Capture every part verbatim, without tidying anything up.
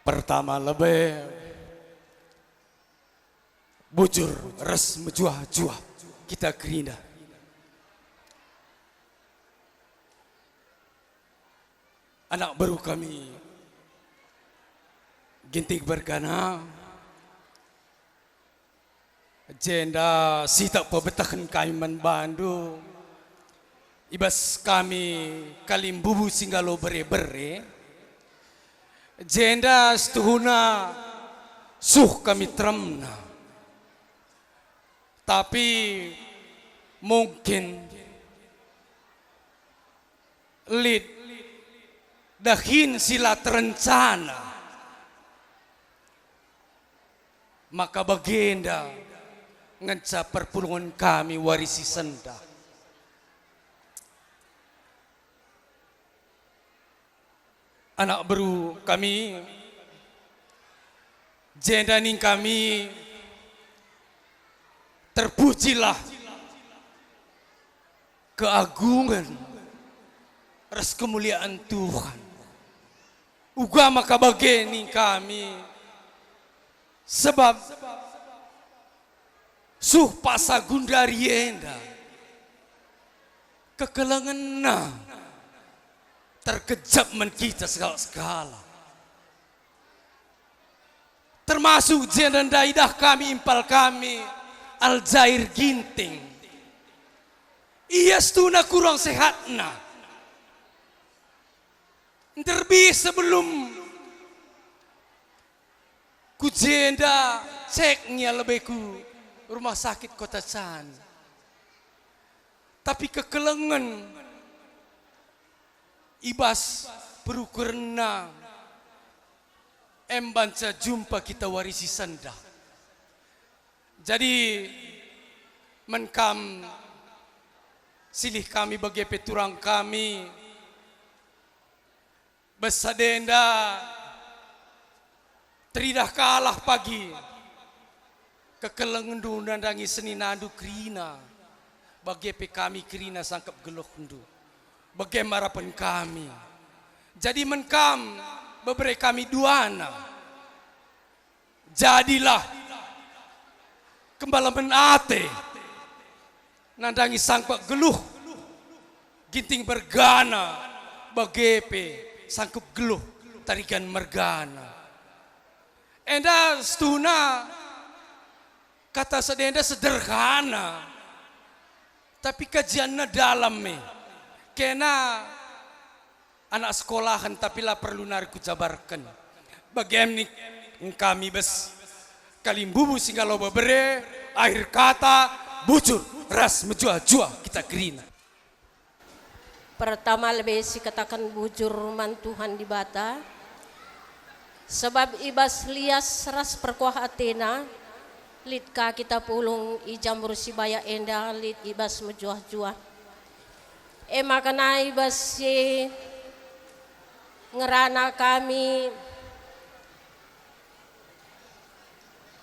Pertama lebe, bujur ras mejuah-juah kita kerina. Anak beru kami, Ginting Mergana, jenda sitik pebetehen kami man bandu, i bas kami kalimbubu si ngalo bere-bere, jenda setuhuna suh kami teremna. Tapi mungkin lit dahin si la terencana, maka bagenda ngenca perpulungen kami wari si sendah. Anak beru kami, jenda ning kami, terpujilah keagungan ras kemuliaan Tuhan. Uga maka bage ning kami, sebab suh paksa gundari enda kekelengenna terkejap man kita segala-segala. Termasuk jenda ndai idah kami impal kami Aljair Ginting. Ia setuhuna kurang sehatna. Nderbih sebelum ku jenda cek nge ia lebe ku rumah sakit Kota Can. Tapi kekelengen i bas perukurenna em banca jumpa kita wari si sendah. Jadi, man kam silih kami bage pe turang kami, bas sada enda teridah kalah pagi kekelengenndu nandangi seninandu kerina, bage pe kami kerina sangkep geluhndu. Bage me arapen kami. Jadi man kam bebere kami duana. Jadilah kembalemen ate nandangi sangkep geluh Ginting Mergana, bage pe sangkep geluh Tarigan Mergana. Enda setuhuna kata sada enda sederhana, tapi kajianna dalam me. Kena anak sekolahen, tapi la perlu nari kujabarken. Bagem ning kami bas kalimbubu si ngalo bebere, akhir kata, bujur ras mejuah-juah kita kerina. Pertama lebe sikataken bujur man Tuhan Dibata, sebab i bas lias ras perkuah ateNa, lit ka kita pulung i Jambur Sibaya enda lit i bas mejuah-juah. E maka nai bas si ngerana kami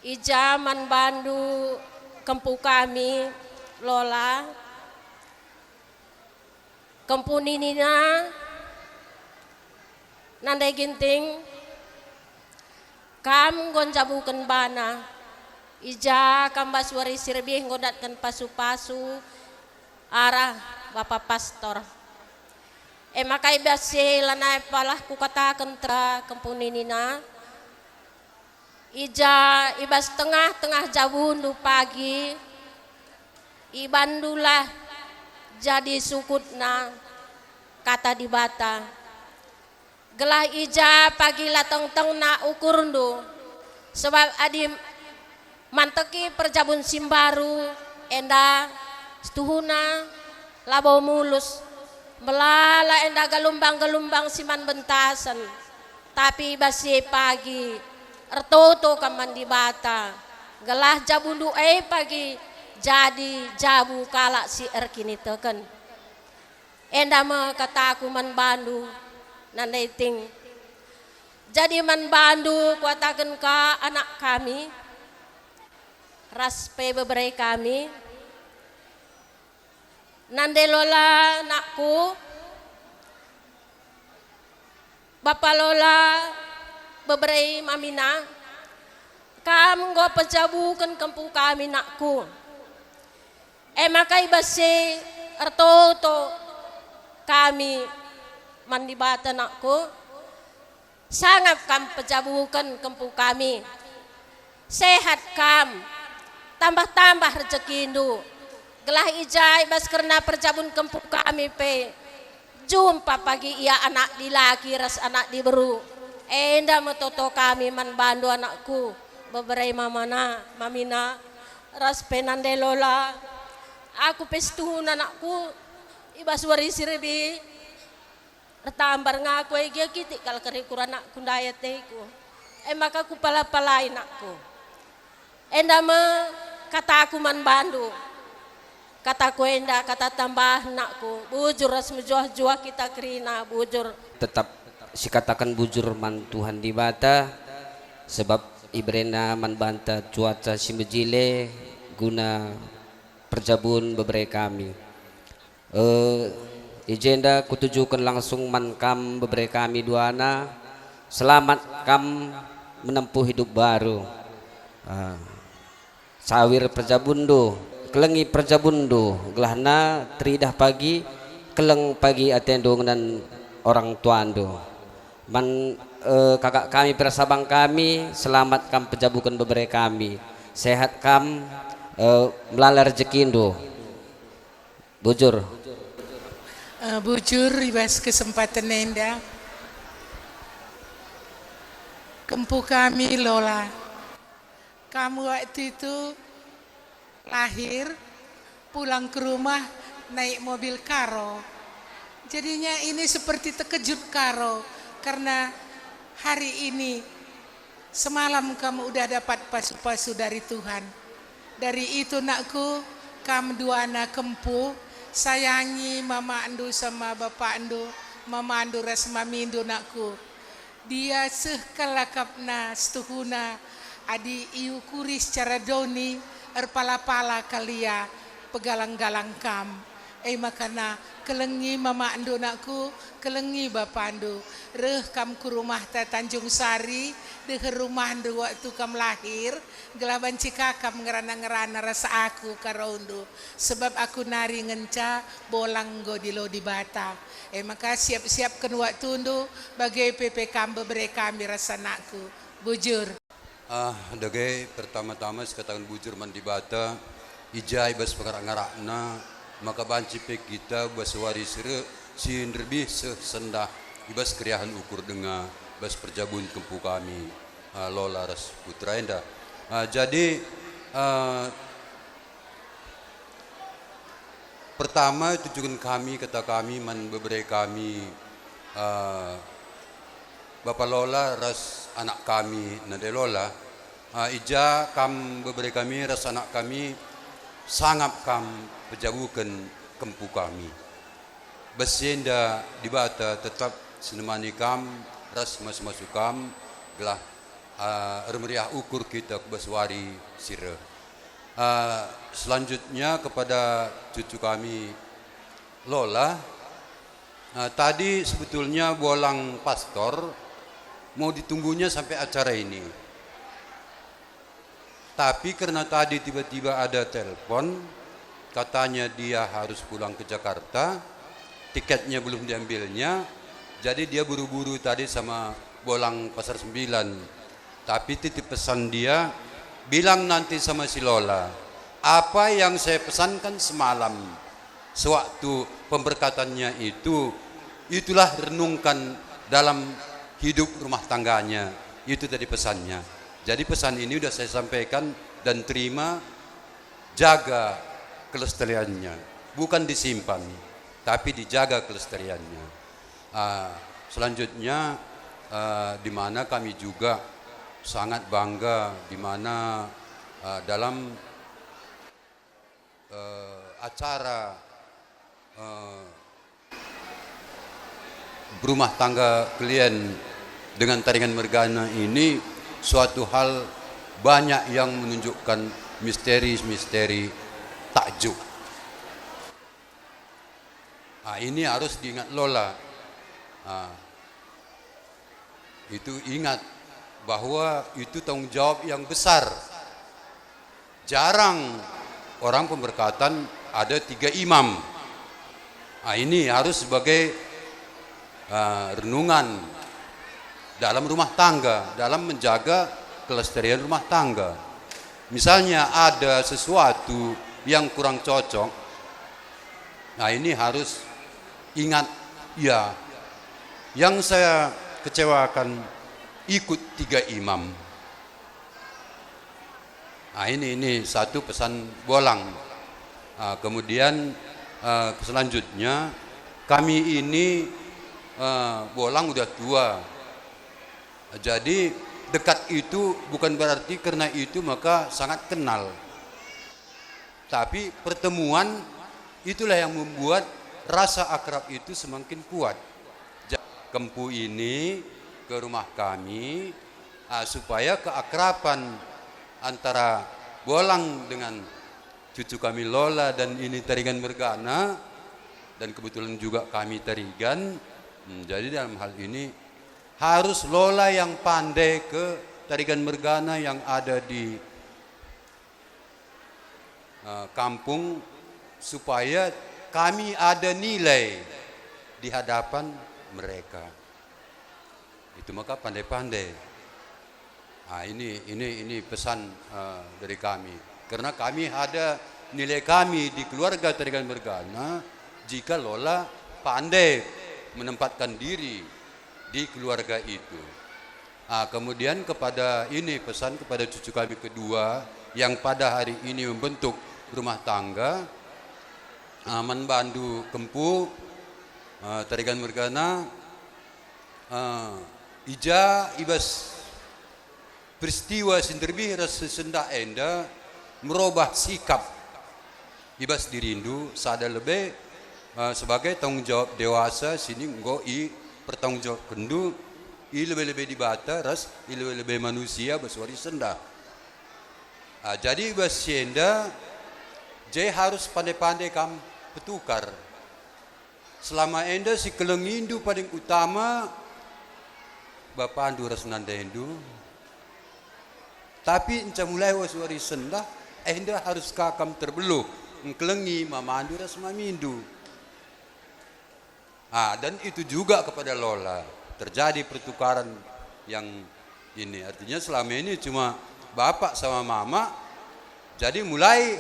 i ja man bandu kempu kami, Lola, kempu ninina, nande Ginting, kam enggo njabuken bana, i ja kam bas wari si rebih enggo ndatken pasu-pasu arah Bapa Pastor. E maka i bas si lanai palah kukataken tera kempu ninina, i ja i bas tengah-tengah jabundu pagi, ibandulah jadi sukutna Kata Dibata. Gelah i ja pagi la tengtengna ukurndu, sebab adi manteki perjabun si mbaru enda, setuhuna labo mulus, melala enda gelumbang-gelumbang si man bentasen, tapi i bas si e pagi ertoto kam man Dibata, gelah jabundu e pagi jadi jabu kalak si erkiniteken. Enda me kataku man bandu, nande Ginting. Jadi man bandu kuataken ka anak kami, ras pe bebere kami, nande Lola nakku, Bapa Lola, Bebere mamina, kam enggo pejabuken kempu kami, nakku. E maka i bas si ertoto kami man Dibata, nakku, sangap kam pejabuken kempu kami. Sehat kam, tambah-tambah rejekindu, gelah i ja i bas kerna perjabun kempu kami pe jumpa pagi ia anak dilaki ras anak diberu. Enda me toto kami man bandu, anakku, bebere mamana, mamina, ras pe nande Lola. Aku pe situhuna, anakku, i bas wari si rebi. Ertambar ngaku e gia kitik kal kerikur anakku ndai ateku. E maka kupala-palai nakku. Enda me kataku man bandu. Kataku enda kata tambah nakku, bujur ras mejuah-juah kita kerina, bujur. Tetap sikataken bujur man Tuhan Dibata, sebab iberena man banta cuaca si mejile guna perjabun bebere kami. Eh, i jenda kutujuken langsung man kam bebere kami duana, selamat kam menempuh hidup baru. Ah, sawir perjabunndu, kelengi perjabunndu, gelahna teridah pagi, keleng pagi atendu ngenen orang tuandu. Man, eh, kakak kami, persabang kami, selamat kam pejabuken bebere kami. Sehat kam, eh, melala rejekindu. Bujur. Eh, bujur i bas kesempaten enda. Kempu kami Lola. Kam waktu itu lahir, pulang ke rumah naik mobil Karo. Jadinya ini seperti terkejut Karo karena hari ini, semalam kam udah dapat pasu-pasu dari Tuhan. Dari itu, nakku, kam duana kempu, sayangi mamakndu sama bapakndu, mamandu ras mamindu, nakku. Dia seh kal akapna, setuhuna, adi iukuri secara doni, erpala-pala kal ia pegalang-galang kam. E makana, kelengi mamakndu, nakku, kelengi bapandu. Reh kam ku rumahta Tanjung Sari, deher rumahndu waktu kam lahir, gelah banci ka kam ngerana-ngerana ras aku, Karondu, sebab aku nari ngenca bolang enggo dilo Dibata. E maka siap-siapken waktundu, bage pe pe kam bebere kami ras anakku. Bujur. Ah, dage pertama-tama sikataken bujur man Dibata, i ja i bas pengarak-ngarakna, maka banci pe kita bas wari si re-, si nderbih seh sendah i bas keriahen ukur denga bas perjabun kempu kami, ah, Lola ras Putra enda. Ah, jadi, ah, pertama, tujuken kami, kata kami man bebere kami, eh, Bapa Lola ras anak kami, Nande Lola, eh, i ja kam bebere kami ras anak kami, sangap kam pejabuken kempu kami. Bas si enda Dibata tetap sinemani kam ras masu-masu kam, gelah, eh, ermeriah ukur kita ku bas wari si reh. Eh, selanjutnya kepada cucu kami, Lola. Eh, tadi sebetulnya bolang pastor mau ditunggunya sampai acara ini. Tapi karena tadi tiba-tiba ada telepon, katanya dia harus pulang ke Jakarta, tiketnya belum diambilnya, jadi dia buru-buru tadi sama bolang Pasar Sembilan. Tapi titip pesan dia, bilang nanti sama si Lola, apa yang saya pesankan semalam sewaktu pemberkatannya itu, itulah renungkan dalam hidup rumah tangganya. Itu tadi pesannya. Jadi pesan ini sudah saya sampaikan dan terima, jaga kelestariannya. Bukan disimpan, tapi dijaga kelestariannya. Ah, selanjutnya, eh, di mana kami juga sangat bangga di mana, eh, dalam, eh, acara, eh, berumah tangga kalian dengan Taringan Mergana ini suatu hal banyak yang menunjukkan misteri-misteri takjub. Ah, ini harus diingat Lola. Ah, itu ingat. bahwa itu tanggung jawab yang besar. Jarang orang pemberkatan ada tiga imam. Nah, ini harus sebagai, eh, renungan dalam rumah tangga, dalam menjaga kelestarian rumah tangga. Misalnya ada sesuatu yang kurang cocok, nah, ini harus ingat, ya, yang saya kecewakan ikut tiga imam. Nah, ini, ini satu pesan Bolang. Ah, kemudian, eh, selanjutnya, kami ini, eh, Bolang udah tua. Jadi, dekat itu bukan berarti karena itu maka sangat kenal. Tapi pertemuan itulah yang membuat rasa akrab itu semakin kuat. Ja-, Kempu ini ke rumah kami, ah, supaya keakraban antara Bolang dengan cucu kami Lola dan ini Tarigan Mergana, dan kebetulan juga kami Tarigan. Hmm, jadi dalam hal ini harus Lola yang pandai ke Tarigan Mergana yang ada di, eh, kampung, supaya kami ada nilai di hadapan mereka. Itu maka pandai-pandai. Ah, ini, ini, ini pesan, eh, dari kami. Karena kami ada nilai kami di keluarga Tarigan Mergana, jika Lola pandai menempatkan diri di keluarga itu. Ah, kemudian kepada ini, pesan kepada cucu kami kedua yang pada hari ini membentuk rumah tangga, ah, man bandu Kempu, ah, Tarigan Mergana, ah, i ja i bas peristiwa si nderbih ras si sendah enda merobah sikap i bas dirindu sada lebe, eh, sebagai tanggung jawab dewasa si enggo ipertanggungjawabkenndu i lebe-lebe Dibata ras i lebe-lebe manusia bas wari sendah. Ah, jadi i bas si enda, je harus pandai-pandai kam petukar. Selama enda si kelengindu paling utama bapandu ras nandendu. Tapi enca mulai was wari sendah, enda harus ka kam terbeluh, engkelengi mamandu ras mamindu. Ah, dan itu juga kepada Lola. Terjadi pertukaran yang ini. Artinya selama ini cuma bapak sama mama. Jadi mulai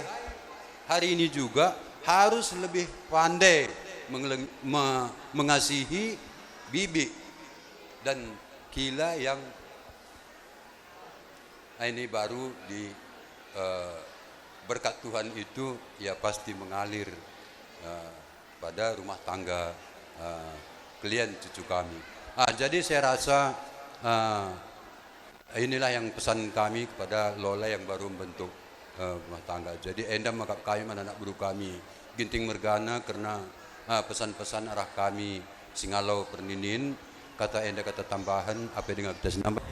hari ini juga harus lebih pandai mengeleng-, me-, mengasihi bibi dan kila yang ini baru di, eh, berkat Tuhan itu ya pasti mengalir, eh, pada rumah tangga, eh, kalian cucu kami. Ah, jadi saya rasa, eh, inilah yang pesan kami kepada Lola yang baru membentuk, eh, rumah tangga. Jadi enda maka kami man anak beru kami Ginting Mergana kerna, eh, pesan-pesan arah kami Singalo Perninin, kata enda kata tambahan, apa denga kita senambah.